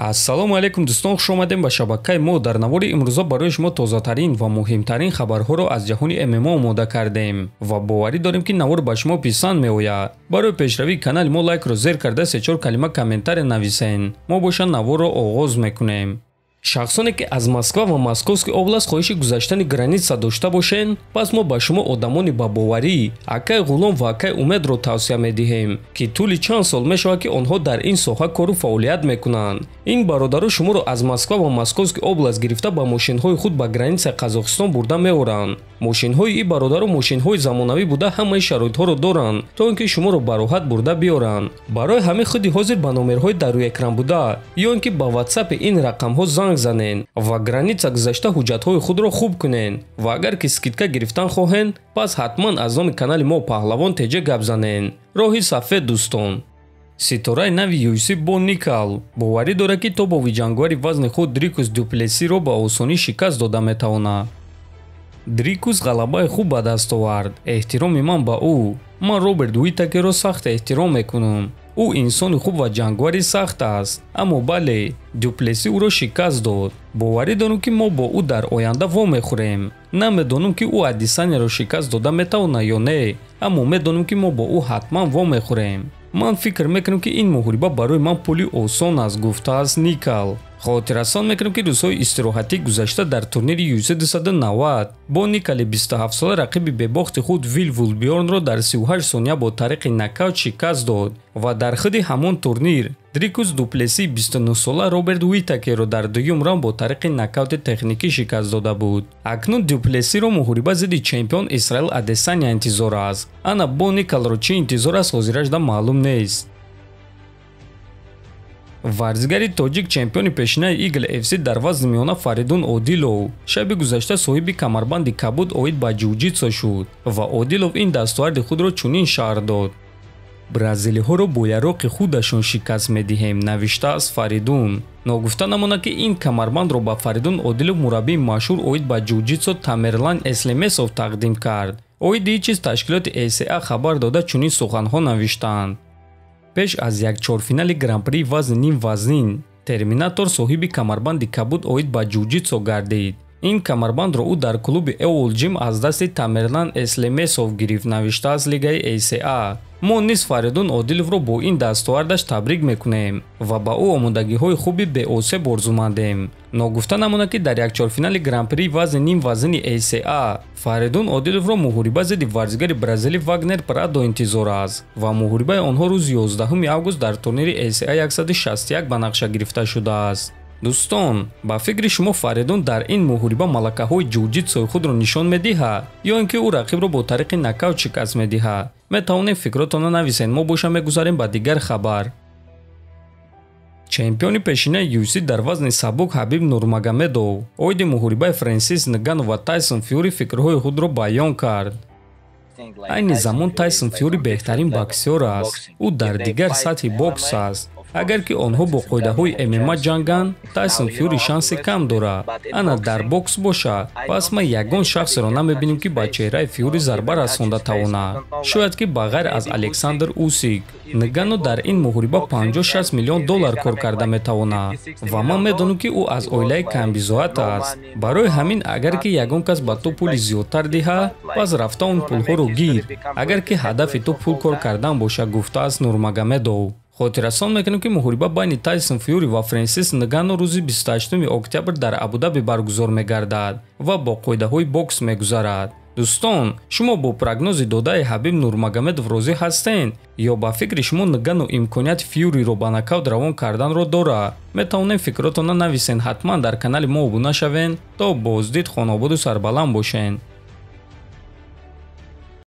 Ассалому алайкум дӯстон, хуш омадем ба шабакаи мо. Дар навори имрӯза барои шумо тозатарин ва муҳимтарин хабарҳоро аз ҷаҳони ММА омода кардем ва боварӣ дорем, ки навор ба шумо писанд меояд. Барои пешравии канали мо лайкро зер карда се-чор калима комментария нависен. Мо боша наворро оғоз мекунем. Шахсоне ки аз Москва ва Московский област хоҳиши гузаштани граница дошта бошен, пас мо ба шумо одамони ба боварӣ акай Ғулом ва акай Умедро тавсия медиҳем, ки тӯли чанд сол мешавад, ки онҳо дар ин соҳа кору фаъолият мекунанд. Ин бародаро шуморо аз Москва ва Московский област гирифта ба мошинҳои худ ба границаи Қазоқистон бурда меоранд. Мошинҳои ин бародаро мошинҳои замонавӣ буда, ҳамаи шароитҳоро доранд, то ин ки шуморо ба роҳат бурда биёранд. Барои ҳамин худи ҳозир ба номерҳои дар рӯи экран буда ё ин ки ба ватсапи ин рақамҳо занг занен ва граница гузашта ҳуҷҷатҳои худро хуб кунен. Ва агар ки скидка гирифтан хоҳен, пас ҳатман аз номи канали мо Паҳлавон Теҷа гап занен. Роҳи сафед, дӯстон. Ситораи нави UFC Бо Никал боварӣ дорад, ки тобови ҷанговари вазни худ Дрикус Дюплесиро ба осонӣ шикаст дода метавонад. Дрикус ғалабаи хуб ба даст овард. Эҳтироми ман ба ӯ. Ман Роберт Уитакерро сахт эҳтиром мекунам. Ӯ инсони хуб ва ҷанговари сахт аст. Аммо бале, Дюплеси ӯро шикаст дод. Боварӣ дорам, ки мо бо ӯ дар оянда вомехӯрем. Намедонам, ки ӯ Адесанияро шикаст дода метавонад ё не, аммо медонам, ки мо бо ӯ ҳатман вомехӯрем. Ман фикр мекунам, ки ин муҳориба барои ман пули осон аст, гуфтааст Никал. Хотиррасон мекунам, ки рӯзҳои истироҳатӣ гузашта дар турнири UFC 290 Бо Никали 27-сола рақиби бебохти худ Вил Вулбиорнро дар 38 сония бо тариқи нокаут шикаст дод ва дар худи ҳамон турнир Дрикус Дуплеси 29-сола Роберт Уитакерро дар дуюм раунд бо тариқи нокаути техникӣ шикаст дода буд. Акнун Дюплесиро муҳориба зидди чемпион Исраил Адесания интизор аст. Ана Бо Никалро чӣ интизор аст, ҳозирашда маълум нест. Варзигари тоҷик, чемпиони пешинаи Игл FC дар вазни миёна Фаридун Одилов шаби гузашта соҳиби камарбанди кабуд оид ба ҷуҷитсо шуд ва Одилов ин дастоварди худро чунин шарҳ дод. Бразилиҳоро бо яроқи худашон шикаст медиҳем, навиштааст Фаридун. Ногуфта намонад, ки ин камарбандро ба Фаридун Одилов мураббии машҳур оид ба ҷуҷитсо Тамерлан Эслемесов тақдим кард. Оиди ин чиз ташкилоти ACA хабар дода, чунин суханҳо навиштанд. Пеш аз як чорфинали гран-при вазни нимвазнин Терминатор соҳиби камарбанди кабуд оид ба ҷуҷитсо гардид. Ин камарбандро ӯ дар клуби Эол Ҷим аз дасти Тамерлан Эслемесов гирифт, навиштааст лигаи ACA. Мо низ Фаридун Одиловро бо ин дастовардаш табрик мекунем ва ба ӯ омодагиҳои хуби беосеб орзумандем. Ногуфта намонад, ки дар якчорфинали гран-при вазни нимвазнини ACA Фаридун Одиловро муҳориба зидди варзигари бразилӣ Вагнер Прадо интизор аст ва муҳорибаи онҳо рӯзи 11 август дар турнири ACA 161 ба нақша гирифта шудааст. Дӯстон, ба фикри шумо Фаридун дар ин муҳориба малакаҳои ҷуҷитсои худро нишон медиҳад ё ин ки ӯ рақибро бо тариқи нокаут шикаст медиҳад? Метавонем фикротонро нависед, мо боша мегузарем ба дигар хабар. Чемпиони пешинаи UFC дар вазни сабук Ҳабиб Нурмагомедов оиди муҳорибаи Френсис Нгану ва Тайсон Фюри фикрҳои худро баён кард. Айни замон Тайсон Фюри беҳтарин боксёр аст. Ӯ дар дигар сатҳи бокс аст. Агар ки онҳо бо қоидаҳои ММА ҷанганд, Тайсон Фюри шанси кам дорад. Ана дар бокс бошад, пас ман ягон шахсеро намебинем, ки ба чеҳраи Фюри зарба расонда тавонад. Шояд ки ба ғайр аз Александр Усик. Нгану дар ин муҳориба 50-60 миллион доллар кор карда метавонад ва ман медонам, ки ӯ аз оилаи камбизоат аст. Барои ҳамин агар ки ягон кас ба ту пули зиёдтар диҳад, пас рафта он пулҳоро гир, агар ки ҳадафи ту пул кор кардан бошад, гуфтааст Нурмагомедов. Хотиррасон мекунем, ки муҳориба байни Тайсон Фюри ва Френсис Нгану рӯзи 28 октябр дар Абудаби баргузор мегардад ва бо қоидаҳои бокс мегузарад. Дӯстон, шумо бо прогнози додаи Ҳабиб Нурмагомедов розӣ ҳастед ё ба фикри шумо Нгану имконияти Фюриро ба нокаут равон карданро дорад? Метавонем фикротонро нависед, ҳатман дар канали мо обуна шавед. То боздид, хонободу сарбаланд бошед.